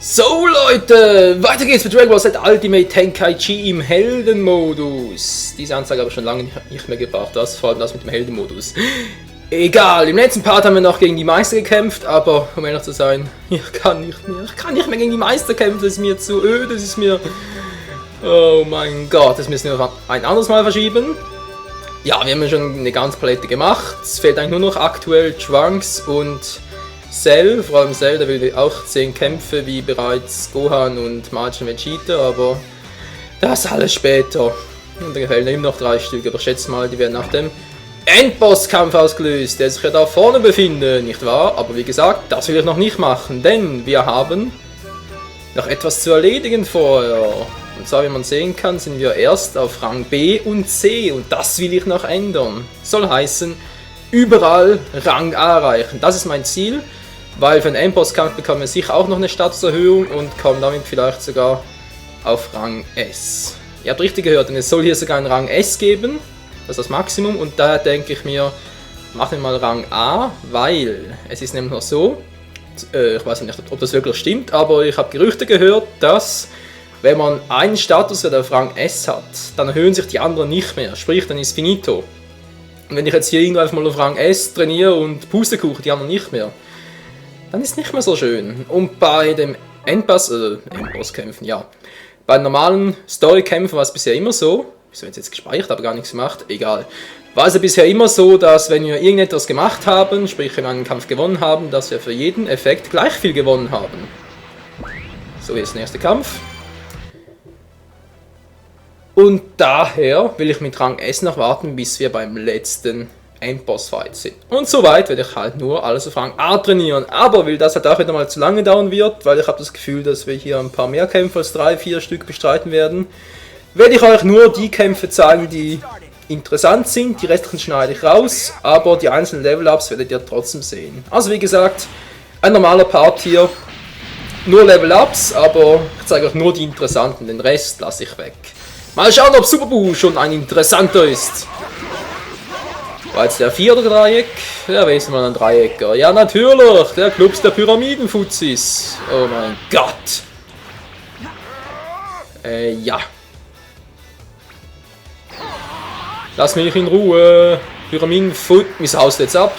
So Leute, weiter geht's mit Dragon Ball Z Ultimate Tenkaichi im Heldenmodus. Diese Anzeige habe ich schon lange nicht mehr gebracht, vor allem das mit dem Heldenmodus. Egal, im letzten Part haben wir noch gegen die Meister gekämpft, aber um ehrlich zu sein, ich kann nicht mehr gegen die Meister kämpfen, das ist mir zu öde, das ist mir... Oh mein Gott, das müssen wir ein anderes Mal verschieben. Ja, wir haben schon eine ganze Palette gemacht, es fehlt eigentlich nur noch aktuell Trunks und... Cell, vor allem Cell, der will auch 10 Kämpfe wie bereits Gohan und Majin Vegeta, aber das alles später. Und da fehlen immer noch 3 Stück, aber ich schätze mal, die werden nach dem Endbosskampf ausgelöst, der sich ja da vorne befindet, nicht wahr? Aber wie gesagt, das will ich noch nicht machen, denn wir haben noch etwas zu erledigen vorher. Und zwar, wie man sehen kann, sind wir erst auf Rang B und C und das will ich noch ändern. Soll heißen, überall Rang A erreichen. Das ist mein Ziel. Weil für den Endbosskampf bekommen wir sicher auch noch eine Statuserhöhung und kommen damit vielleicht sogar auf Rang S. Ihr habt richtig gehört, denn es soll hier sogar einen Rang S geben, das ist das Maximum, und daher denke ich mir, machen wir mal Rang A, weil es ist nämlich noch so, ich weiß nicht, ob das wirklich stimmt, aber ich habe Gerüchte gehört, dass wenn man einen Status auf Rang S hat, dann erhöhen sich die anderen nicht mehr, sprich dann ist finito. Und wenn ich jetzt hier irgendwo einfach mal auf Rang S trainiere und Pustekuchen, die anderen nicht mehr, dann ist es nicht mehr so schön. Und bei dem Endbosskämpfen, ja. Bei normalen Storykämpfen war es bisher immer so, wieso jetzt gespeichert, aber gar nichts gemacht, egal. War es ja bisher immer so, dass wenn wir irgendetwas gemacht haben, sprich wenn wir einen Kampf gewonnen haben, dass wir für jeden Effekt gleich viel gewonnen haben. So, jetzt der nächste Kampf. Und daher will ich mit Rang S noch warten, bis wir beim letzten Endboss-Fight sind. Und soweit werde ich halt nur alles auf Rang A trainieren. Aber weil das halt auch wieder mal zu lange dauern wird, weil ich habe das Gefühl, dass wir hier ein paar mehr Kämpfe als 3-4 Stück bestreiten werden, werde ich euch nur die Kämpfe zeigen, die interessant sind. Die restlichen schneide ich raus, aber die einzelnen Level-Ups werdet ihr trotzdem sehen. Also wie gesagt, ein normaler Part hier. Nur Level-Ups, aber ich zeige euch nur die interessanten, den Rest lasse ich weg. Mal schauen, ob Super Buu schon ein interessanter ist. War jetzt der 4 oder Dreieck? Ja, wer ist mal ein Dreiecker? Ja, natürlich, der Clubs der Pyramidenfuzis. Oh mein Gott. Ja. Lass mich in Ruhe. Pyramidenfut, wie haust du jetzt ab?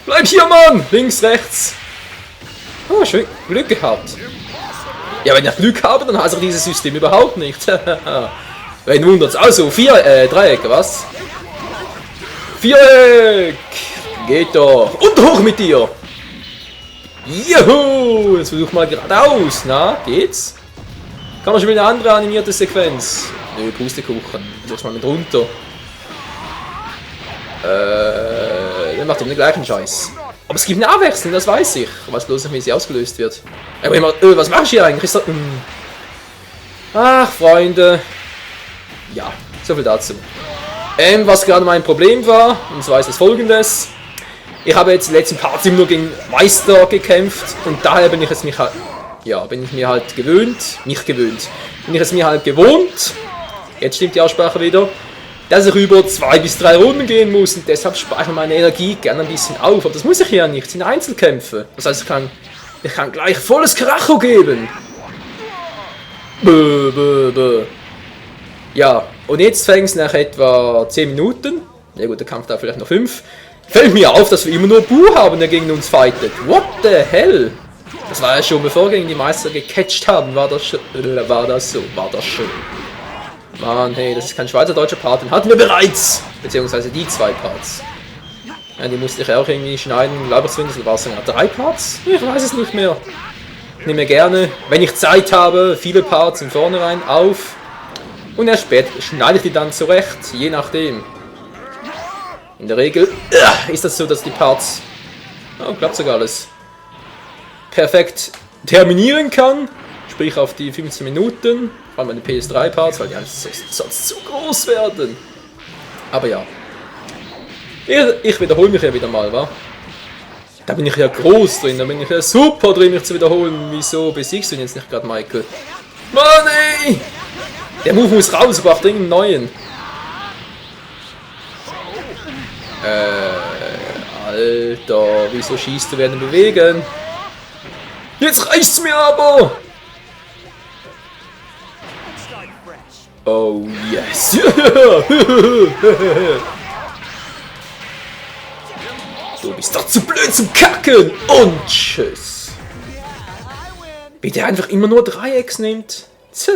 Bleib hier, Mann! Links, rechts. Oh, schön Glück gehabt. Ja, wenn ich Glück habe, dann hasse ich dieses System überhaupt nicht. Wen wundert's? Also, Dreiecke, was? Viereck! Geht doch! Und hoch mit dir! Juhu! Jetzt versuch mal geradeaus. Na, geht's? Kann man schon wieder eine andere animierte Sequenz? Nö, Pustekuchen. Versuch's mal mit runter. Der macht doch den gleichen Scheiß. Aber es gibt eine Abwechslung, das weiß ich. Ich weiß bloß nicht, wie sie ausgelöst wird. Aber immer, was mach ich hier eigentlich? Ist das, Ach, Freunde. Ja, so viel dazu. Was gerade mein Problem war, und zwar ist es folgendes. Ich habe jetzt die letzten Parts immer nur gegen Meister gekämpft und daher bin ich es mir halt, bin ich mir halt gewohnt, jetzt stimmt die Aussprache wieder, dass ich über 2 bis 3 Runden gehen muss und deshalb speichere ich meine Energie gerne ein bisschen auf, aber das muss ich ja nicht, es sind Einzelkämpfe. Das heißt, ich kann gleich volles Karacho geben. Ja, und jetzt fängt es nach etwa 10 Minuten, ja gut, der Kampf dauert vielleicht noch 5, fällt mir auf, dass wir immer nur Buu haben, der gegen uns fightet. What the hell? Das war ja schon, bevor wir gegen die Meister gecatcht haben, war das schon. Mann, hey, das ist kein schweizerdeutscher Part, den hatten wir bereits, beziehungsweise die 2 Parts. Ja, die musste ich auch irgendwie schneiden, Leiberswindel, war es sogar 3 Parts? Ich weiß es nicht mehr. Ich nehme gerne, wenn ich Zeit habe, viele Parts im Vornherein auf. Und erst später schneide ich die dann zurecht, je nachdem. In der Regel ist das so, dass die Parts, klappt sogar alles, perfekt terminieren kann. Sprich auf die 15 Minuten, vor allem meine PS3-Parts, weil die sonst zu groß werden. Aber ja. Ich wiederhole mich ja wieder mal, wa? Da bin ich ja groß drin, da bin ich ja super drin, mich zu wiederholen. Wieso besiegst du ihn jetzt nicht gerade, Michael? Mann, ey! Der Move muss raus, ich brauche dringend einen neuen. Alter, wieso schießt du während dem Bewegen? Jetzt reicht's mir aber! Oh yes! Du bist doch zu blöd zum Kacken! Und tschüss! Bitte einfach immer nur Dreiecks nimmt. So,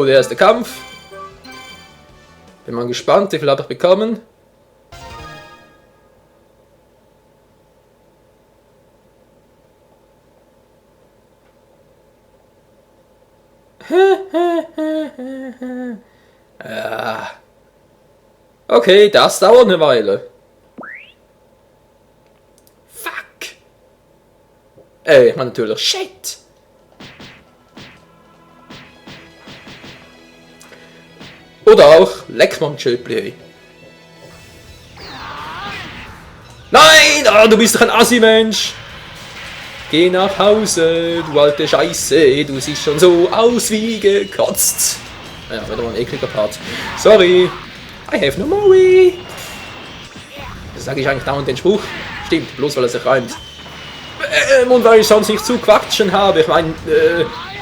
der erste Kampf. Bin mal gespannt, wie viel hat er bekommen? Ja. Okay, das dauert eine Weile. Fuck. Ich meine natürlich, shit. Oder auch, leck mal ein Schöpli. Nein, du bist doch ein Assi-Mensch. Geh nach Hause, du alte Scheiße, du siehst schon so aus wie gekotzt. Ja, wieder mal ein ekliger Part. Sorry, I have no Moe. Das sage ich eigentlich dauernd den Spruch. Stimmt, bloß weil er sich reimt. Und weil ich sonst nicht zu quatschen habe. Ich meine,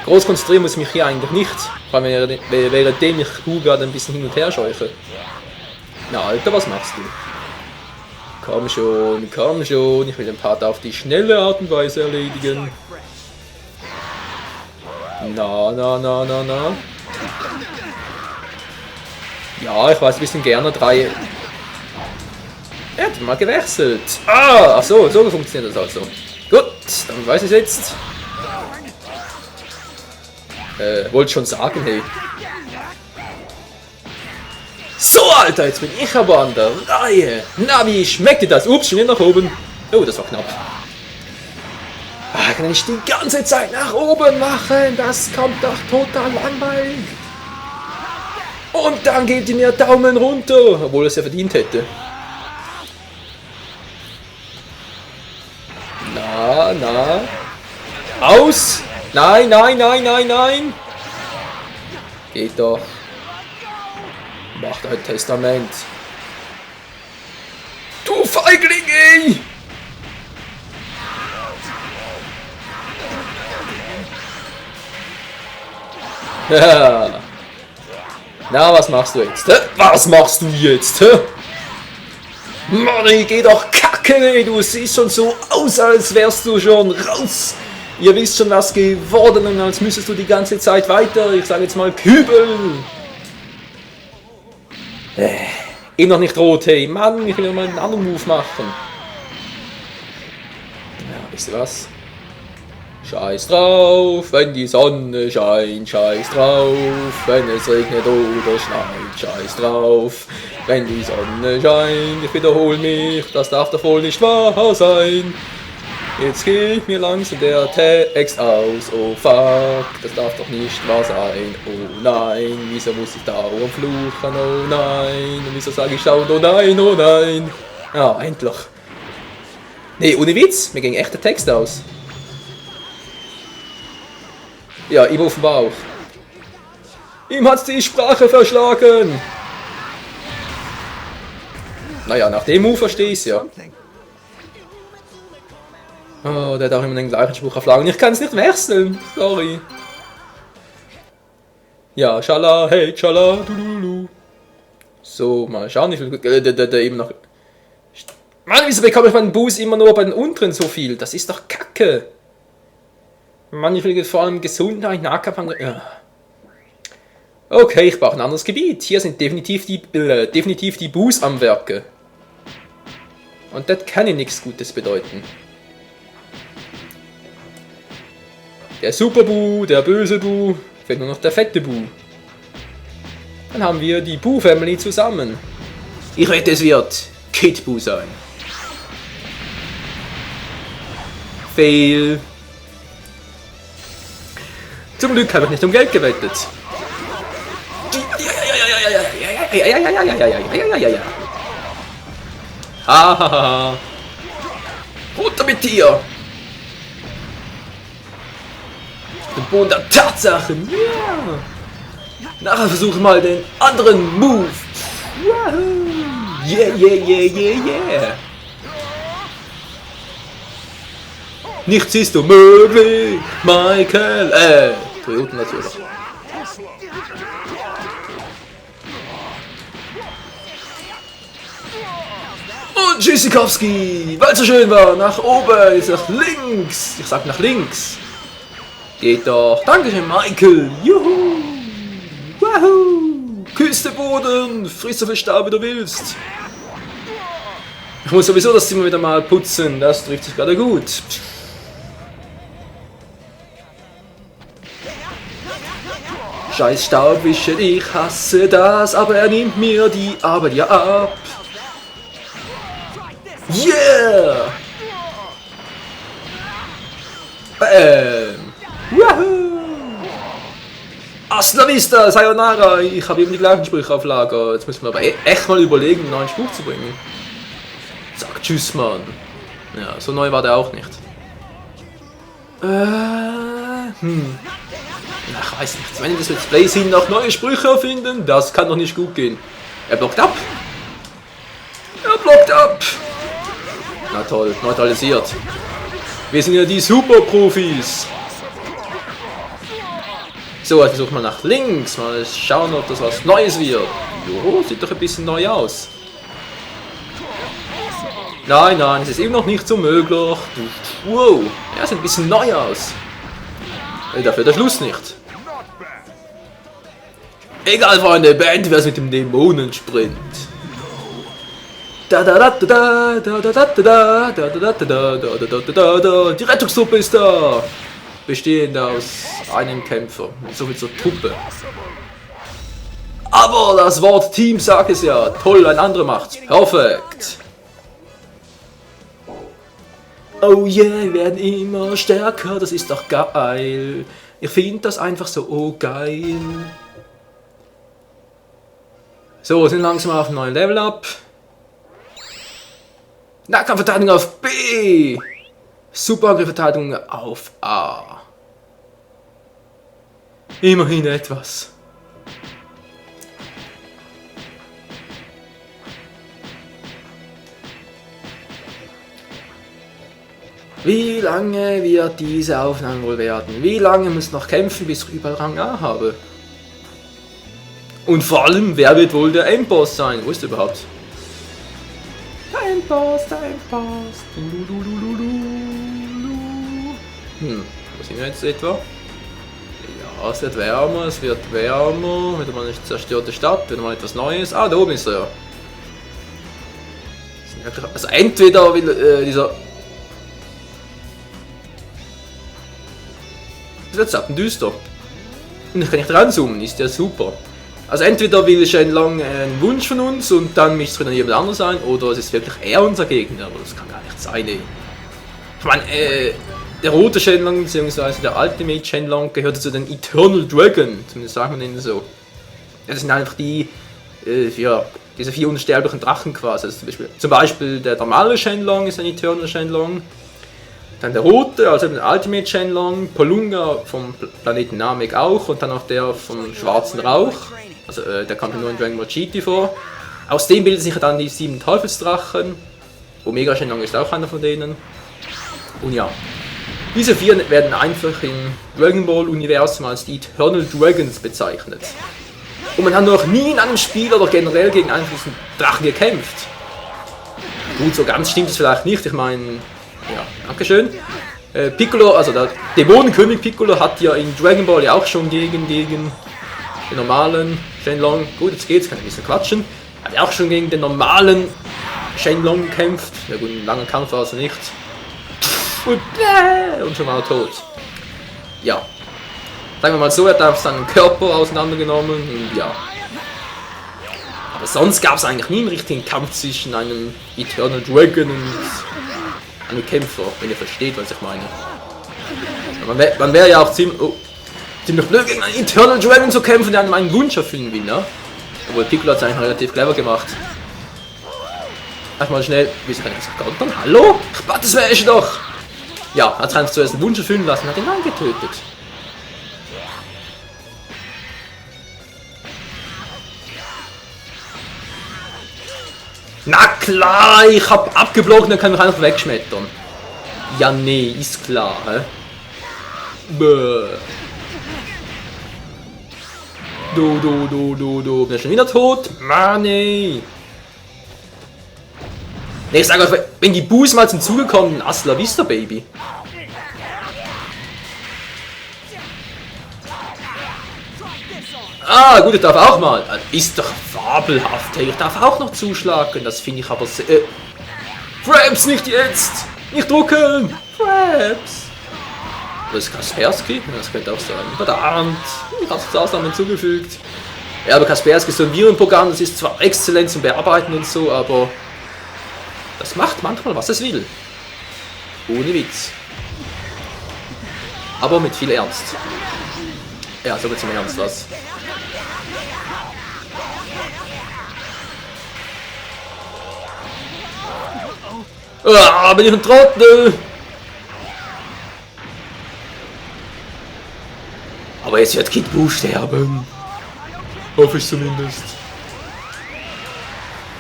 groß konzentrieren muss ich mich hier eigentlich nicht. Vor allem währenddem ich gerade ein bisschen hin und her scheuche. Na Alter, was machst du? Komm schon, ich will den Part auf die schnelle Art und Weise erledigen. Na. Ja, ich weiß, wir sind gerne drei. Er hat mal gewechselt. Ah, ach so, so funktioniert das also. Gut, dann weiß ich jetzt. Wollte schon sagen, hey. So, Alter, jetzt bin ich aber an der Reihe. Na, wie schmeckt dir das? Ups, schon wieder nach oben. Oh, das war knapp. Kann ich die ganze Zeit nach oben machen? Das kommt doch total langweilig. Und dann gebt ihr mir Daumen runter, obwohl es ja verdient hätte. Na. Aus! Nein! Geht doch. Macht ein Testament. Du Feigling, ey! Ja. Na, was machst du jetzt? Was machst du jetzt? Mann, geh doch kacken, ey! Du siehst schon so aus, als wärst du schon raus. Ihr wisst schon, was geworden ist, als müsstest du die ganze Zeit weiter, ich sage jetzt mal, kübeln. Noch nicht rot, hey. Mann, ich will ja mal einen anderen Move machen. Ja, wisst ihr was? Scheiß drauf, wenn die Sonne scheint, scheiß drauf, wenn es regnet oder schneit, scheiß drauf, wenn die Sonne scheint, ich wiederhole mich, das darf doch wohl nicht wahr sein. Jetzt geht mir langsam der Text aus, oh fuck, das darf doch nicht wahr sein, oh nein, wieso muss ich dauernd fluchen, oh nein, und wieso sage ich dauernd, oh nein, ja, endlich. Nee, ohne Witz, mir ging echt der Text aus. Ja, ihm offenbar auch. Ihm hat's die Sprache verschlagen. Naja, nach dem Move verstehe ich's ja. Oh, der hat auch immer den gleichen Spruch auf Lager. Ich kann es nicht wechseln. Sorry. Ja, schala, hey, schala, du. So, mal schauen, wie viel eben noch. Mann, wieso bekomme ich meinen Boost immer nur bei den unteren so viel? Das ist doch Kacke. Mann, ich will vor allem Gesundheit, Nahkampf. Ja. Okay, ich brauche ein anderes Gebiet. Hier sind definitiv die Boos am Werke. Und das kann ja nichts Gutes bedeuten. Der Super Boo, der böse Boo, fehlt nur noch der fette Boo. Dann haben wir die Boo Family zusammen. Ich wette, es wird Kid Boo sein. Fail. Zum Glück habe ich nicht um Geld gewettet. Hahaha. Runter mit dir! Den Boden der Tatsachen. Ja. Nachher versuche mal den anderen Move. Yeah. Nichts ist unmöglich, Michael. Toyota natürlich. Und Tschüssikowski, weil es so schön war, nach oben, jetzt nach links. Ich sag nach links. Geht doch. Dankeschön, Michael. Juhu. Wahoo. Küss den Boden, friss so viel Staub wie du willst. Ich muss sowieso das Zimmer wieder mal putzen, das trifft sich gerade gut. Scheiß Staubwischer, ich hasse das, aber er nimmt mir die Arbeit ja ab. Yeah! Bam! Wahoo! Hasta la vista, sayonara! Ich habe eben die gleichen Sprüche auf Lager. Jetzt müssen wir aber echt mal überlegen, einen neuen Spruch zu bringen. Sag tschüss, Mann. Ja, so neu war der auch nicht. Ach, weiß nicht. Wenn das Let's Play sind, noch neue Sprüche erfinden, das kann doch nicht gut gehen. Er blockt ab. Er blockt ab. Na toll, neutralisiert. Wir sind ja die Superprofis. So, jetzt versuchen wir nach links. Mal schauen, ob das was Neues wird. Jo, sieht doch ein bisschen neu aus. Nein, nein, es ist eben noch nicht so möglich. Wow, ja, sieht ein bisschen neu aus. Dafür der Schluss nicht. Egal, Freunde, beenden wir es mit dem Dämonensprint. Die Rettungstruppe ist da. Bestehend aus einem Kämpfer. So viel zur Truppe. Aber das Wort Team sagt es ja. Toll, ein anderer macht's. Perfekt. Oh yeah, wir werden immer stärker. Das ist doch geil. Ich finde das einfach so geil. So, sind langsam auf einem neuen Level up. Nahkampfverteidigung auf B. Superangriffverteidigung auf A. Immerhin etwas. Wie lange wird diese Aufnahme wohl werden? Wie lange muss ich noch kämpfen, bis ich überall Rang A habe? Und vor allem, wer wird wohl der Endboss sein? Wo ist der überhaupt? Der Endboss, der Endboss. Wo sind wir jetzt etwa? Ja, es wird wärmer, es wird wärmer. Wieder mal eine zerstörte Stadt, wieder mal etwas Neues. Ah, da oben ist er. Also entweder will dieser... Das wird sappendüster. Und ich kann nicht ranzoomen, ist ja super. Also entweder will Shenlong einen Wunsch von uns und dann müsste es dann jemand anderes sein, oder es ist wirklich er unser Gegner, aber das kann gar nicht sein. Ey. Ich meine, der rote Shenlong bzw. der Ultimate Shenlong gehörte zu den Eternal Dragon, zumindest sagen wir den so. Ja, das sind einfach die, diese 4 unsterblichen Drachen quasi. Also zum Beispiel der normale Shenlong ist ein Eternal Shenlong. Dann der rote, also der Ultimate Shenlong, Polunga vom Planeten Namek auch und dann auch der vom schwarzen Rauch. Also der kommt nur in Dragon Ball GT vor. Aus dem bilden sich dann die 7 Teufelsdrachen. Omega Shenlong ist auch einer von denen. Und ja, diese 4 werden einfach im Dragon Ball Universum als die Eternal Dragons bezeichnet. Und man hat noch nie in einem Spiel oder generell gegen einen von diesen Drachen gekämpft. Gut, so ganz stimmt es vielleicht nicht, ich meine... Ja, dankeschön. Piccolo, also der Dämonenkönig Piccolo hat ja in Dragon Ball ja auch schon gegen den normalen Shenlong, gut, jetzt geht's, kann ich ein bisschen quatschen, hat ja auch schon gegen den normalen Shenlong gekämpft. Ja gut, ein langer Kampf war es nicht. Und schon mal tot. Ja. Sagen wir mal so, er hat einfach seinen Körper auseinandergenommen und ja. Aber sonst gab es eigentlich nie einen richtigen Kampf zwischen einem Eternal Dragon und einem Kämpfer, wenn ihr versteht, was ich meine. Man wäre ja auch ziemlich blöd, gegen einen Eternal Dragon zu kämpfen, der einem einen Wunsch erfüllen will, ne? Obwohl Piccolo hat es eigentlich relativ clever gemacht. Erstmal schnell, wieso kann ich das kontern? Hallo? Das wäre ich doch! Ja, hat einfach zuerst einen Wunsch erfüllen lassen, hat ihn dann getötet. Na klar, ich hab abgeblockt und dann kann ich einfach wegschmettern. Ja, nee, ist klar, hä? Bäh. Du. Bin ich schon wieder tot? Mann, ey. Nee, ich sag euch, wenn die Boos mal zum Zuge kommen, Hasta la Vista, Baby. Ah, gut, ich darf auch mal. Ist doch fabelhaft, hey. Ich darf auch noch zuschlagen. Das finde ich aber sehr... Fraps, nicht jetzt! Nicht drucken! Fraps! Das ist Kaspersky? Das könnte auch sein. Verdammt! Ich habe es Ausnahmen hinzugefügt. Ja, aber Kaspersky ist so ein Virenprogramm. Das ist zwar exzellent zum Bearbeiten und so, aber... Das macht manchmal, was es will. Ohne Witz. Aber mit viel Ernst. Ja, sogar zum Ernst was. Ah, bin ich ein Trottel! Aber jetzt wird Kid Buu sterben. Hoffe ich zumindest.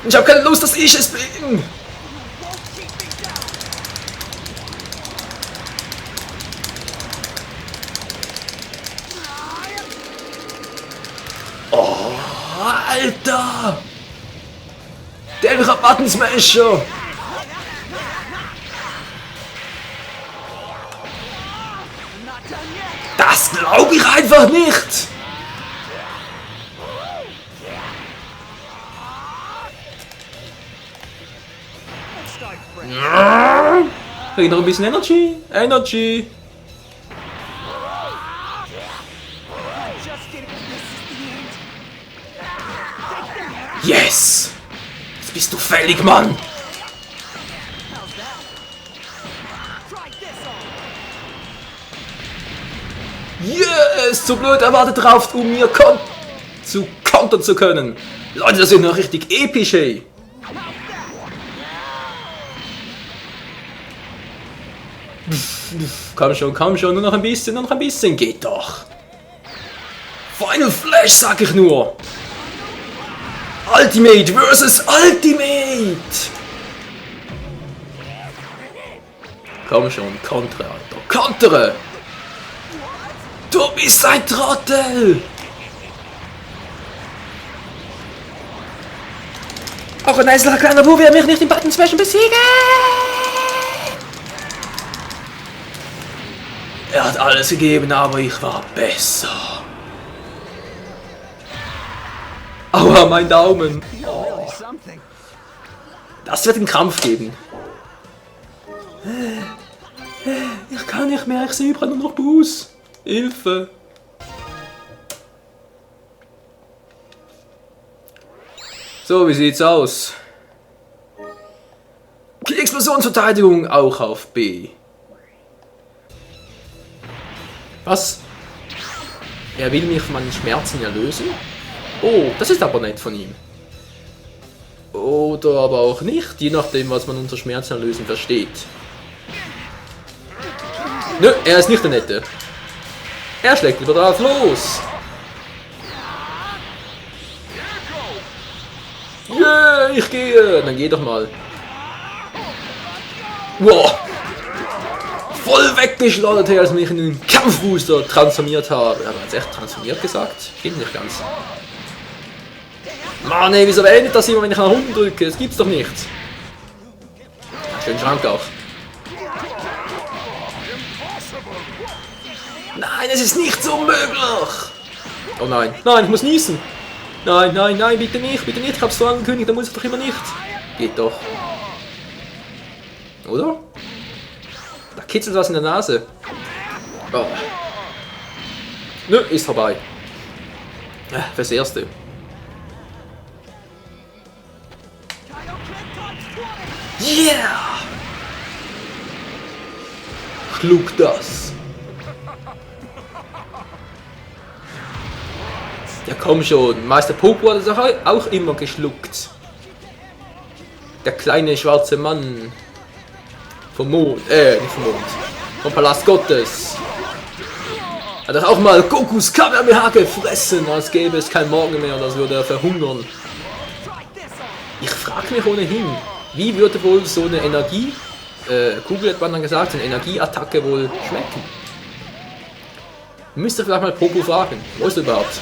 Ich habe keine Lust, dass ich es bin! Oh, Alter! Der Rabattensmasher! Das glaube ich einfach nicht! Krieg noch ein bisschen Energy. Yes! Jetzt bist du fällig, Mann! Yes! So blöd erwartet drauf, um mir kontern zu können. Leute, das ist noch richtig episch, ey. Komm schon, nur noch ein bisschen, geht doch. Final Flash, sag ich nur. Ultimate versus Ultimate. Komm schon, kontere, Alter, kontere. Du bist ein Trottel. Auch ein einzelner kleiner Buu wird mich nicht im Button Smashen besiegen. Er hat alles gegeben, aber ich war besser. Aua, mein Daumen. Oh. Das wird einen Krampf geben. Ich kann nicht mehr, ich sehe überall nur noch Buß. Hilfe. So, wie sieht's aus? Die Explosionsverteidigung auch auf B. Was? Er will mich von meinen Schmerzen erlösen? Oh, das ist aber nett von ihm. Oder aber auch nicht, je nachdem, was man unter Schmerzen erlösen versteht. Nö, er ist nicht der Nette. Er schlägt lieber drauf los. Yeah, ich gehe. Dann geh doch mal. Wow. Voll weggeschleudert, als mich in den Kampfbooster transformiert habe. Aber jetzt echt transformiert gesagt? Geht nicht ganz. Mann, ey, wieso endet das immer, wenn ich nach unten drücke? Das gibt's doch nicht. Schönen Schrank auch. Nein, es ist nicht so möglich. Oh nein. Nein, ich muss niesen. Nein, bitte nicht. Ich hab's so angekündigt, dann muss ich doch immer nicht. Geht doch. Oder? Da kitzelt was in der Nase. Oh. Nö, ist vorbei. Ja, fürs Erste. Yeah! Schluck das. Ja komm schon, Meister Popo hat es auch immer geschluckt. Der kleine schwarze Mann. Vom Mond, nicht vom Mond. Vom Palast Gottes. Hat er auch mal Gokus Kamehameha gefressen, als gäbe es kein Morgen mehr und als würde er verhungern. Ich frage mich ohnehin, wie würde wohl so eine Energie, Kugel hat man dann gesagt, eine Energieattacke wohl schmecken. Müsst ihr vielleicht mal Popo fragen. Wo ist er überhaupt?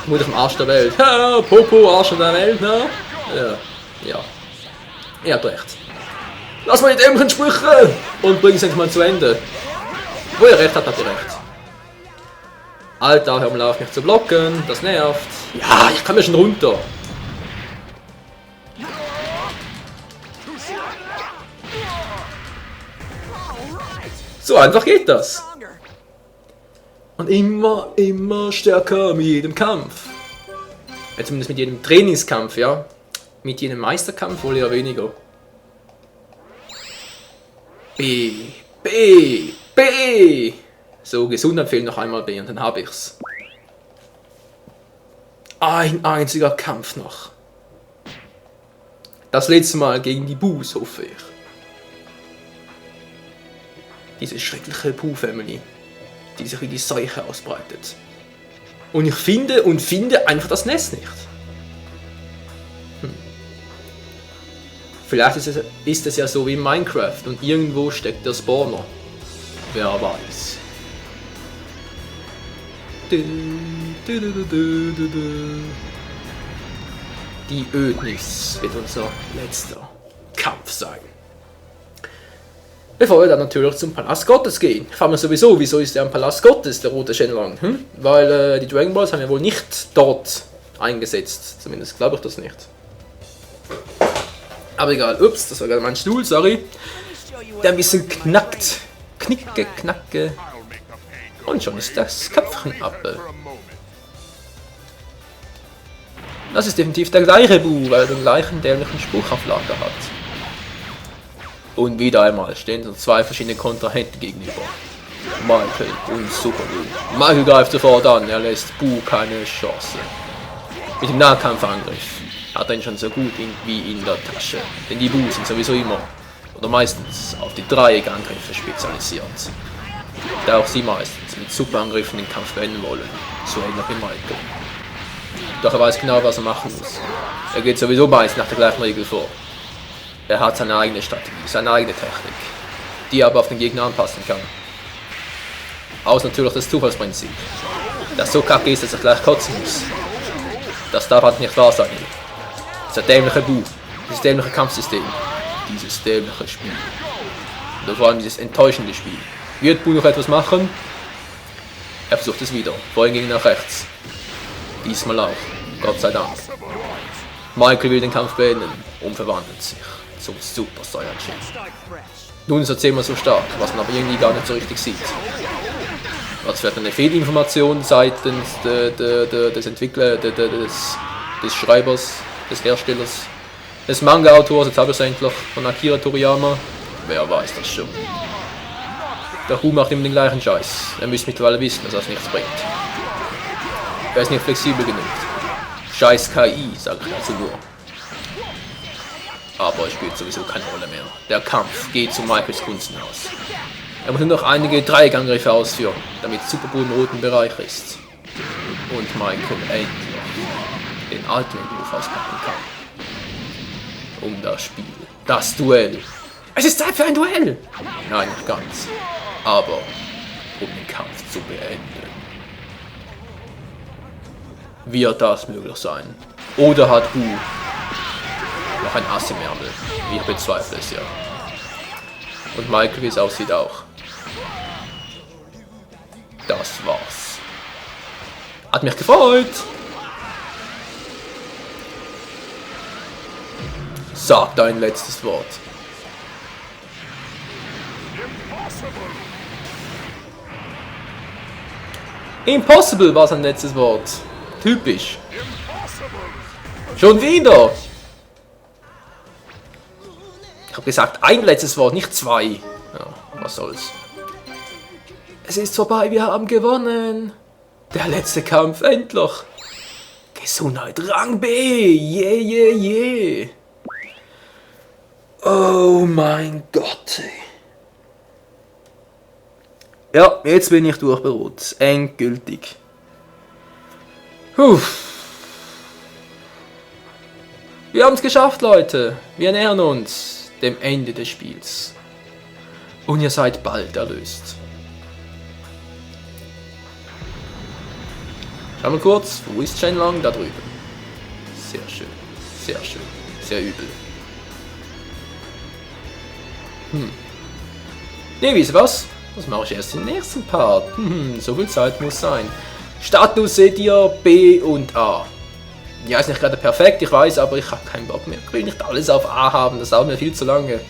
Mutter vom Arsch der Welt. Ha, Popo, Arsch der Welt, ne? Ja. Er hat recht. Lass mal die dämlichen Sprüche und bring es endlich mal zu Ende. Wo er recht hat, hat er recht. Alter, hör mal auf mich zu blocken, das nervt. Ja, ich kann mir schon runter. So einfach geht das. Und immer stärker mit jedem Kampf. Ja, zumindest mit jedem Trainingskampf, ja. Mit jedem Meisterkampf wohl eher weniger. B. So, Gesundheit fehlt noch einmal B und dann habe ich's. Ein einziger Kampf noch. Das letzte Mal gegen die Boos, hoffe ich. Diese schreckliche Boo-Family, die sich wie die Seuche ausbreitet. Und ich finde einfach das Nest nicht. Vielleicht ist es ja so wie in Minecraft und irgendwo steckt der Spawner. Wer weiß. Die Ödnis wird unser letzter Kampf sein. Bevor wir dann natürlich zum Palast Gottes gehen. Ich frage mich sowieso, wieso ist der am Palast Gottes, der rote Shenlong? Weil die Dragon Balls haben ja wohl nicht dort eingesetzt. Zumindest glaube ich das nicht. Aber egal, ups, das war gerade mein Stuhl, sorry. Der ein bisschen knackt. Knacke. Und schon ist das Köpfchen ab. Das ist definitiv der gleiche Bu, weil er den gleichen dämlichen Spruch auf Lager hat. Und wieder einmal stehen so zwei verschiedene Kontrahenten gegenüber. Michael und Super Bu. Michael greift sofort an, er lässt Bu keine Chance. Mit dem Nahkampfangriff hat er ihn schon so gut wie in der Tasche. Denn die Bu sind sowieso immer oder meistens auf die Dreieckangriffe spezialisiert. Da auch sie meistens mit Superangriffen den Kampf beenden wollen. So ähnlich wie Michael. Doch er weiß genau, was er machen muss. Er geht sowieso meist nach der gleichen Regel vor. Er hat seine eigene Strategie, seine eigene Technik, die er aber auf den Gegner anpassen kann. Aus natürlich das Zufallsprinzip, das so kacke ist, dass er gleich kotzen muss. Das darf halt nicht wahr sein. Dieser dämliche Bu, dieses dämliche Kampfsystem, dieses dämliche Spiel. Und vor allem dieses enttäuschende Spiel. Wird Bu noch etwas machen? Er versucht es wieder, vorhin ging er nach rechts. Diesmal auch, Gott sei Dank. Michael will den Kampf beenden und verwandelt sich zum Super Saiyajin. Nun ist er zehnmal so stark, was man aber irgendwie gar nicht so richtig sieht. Was wird eine Fehlinformation seitens des Entwicklers, des Schreibers, des Herstellers, des Manga-Autors, jetzt habe ich es endlich, von Akira Toriyama. Wer weiß das schon. Der Hu macht immer den gleichen Scheiß. Er müsste mittlerweile wissen, dass das nichts bringt. Er ist nicht flexibel genug. Scheiß KI, sage ich dazu nur. Aber es spielt sowieso keine Rolle mehr. Der Kampf geht zu Michaels Gunsten aus. Er muss nur noch einige Dreieckangriffe ausführen, damit Super Bu im roten Bereich ist. Und Michael endlich den Ultimate Move auspacken kann. Um das Spiel. Das Duell. Es ist Zeit für ein Duell! Nein, nicht ganz. Aber um den Kampf zu beenden. Wird das möglich sein? Oder hat Bu noch ein Ass im Ärmel? Ich bezweifle es ja. Und Michael, wie es aussieht, auch. Das war's. Hat mich gefreut! Sag dein letztes Wort. Impossible war sein letztes Wort. Typisch. Schon wieder. Ich habe gesagt, ein letztes Wort, nicht zwei. Ja, was soll's. Es ist vorbei, wir haben gewonnen. Der letzte Kampf, endlich. Gesundheit, Rang B. Yeah. Oh mein Gott. Ja, jetzt bin ich durchberuht. Endgültig. Wir haben es geschafft, Leute. Wir nähern uns dem Ende des Spiels. und ihr seid bald erlöst. Schau mal kurz, wo ist Shenlong? Da drüben. Sehr schön, sehr schön, sehr übel. Ne, wisst ihr was? Das mache ich erst im nächsten Part. So viel Zeit muss sein. Status seht ihr B und A. Ja, ist nicht gerade perfekt, ich weiß, aber ich habe keinen Bock mehr. Ich will nicht alles auf A haben, das dauert mir viel zu lange.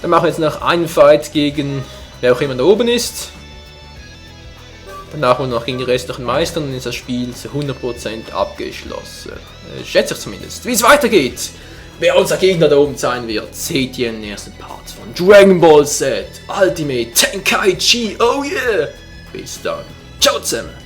Dann machen wir jetzt noch einen Fight gegen wer auch immer da oben ist. Danach noch gegen die restlichen Meister und ist das Spiel zu 100% abgeschlossen. Schätze ich zumindest. Wie es weitergeht, wer unser Gegner da oben sein wird, seht ihr im nächsten Part von Dragon Ball Z Ultimate Tenkaichi. Oh yeah! Bis dann. Ciao zusammen.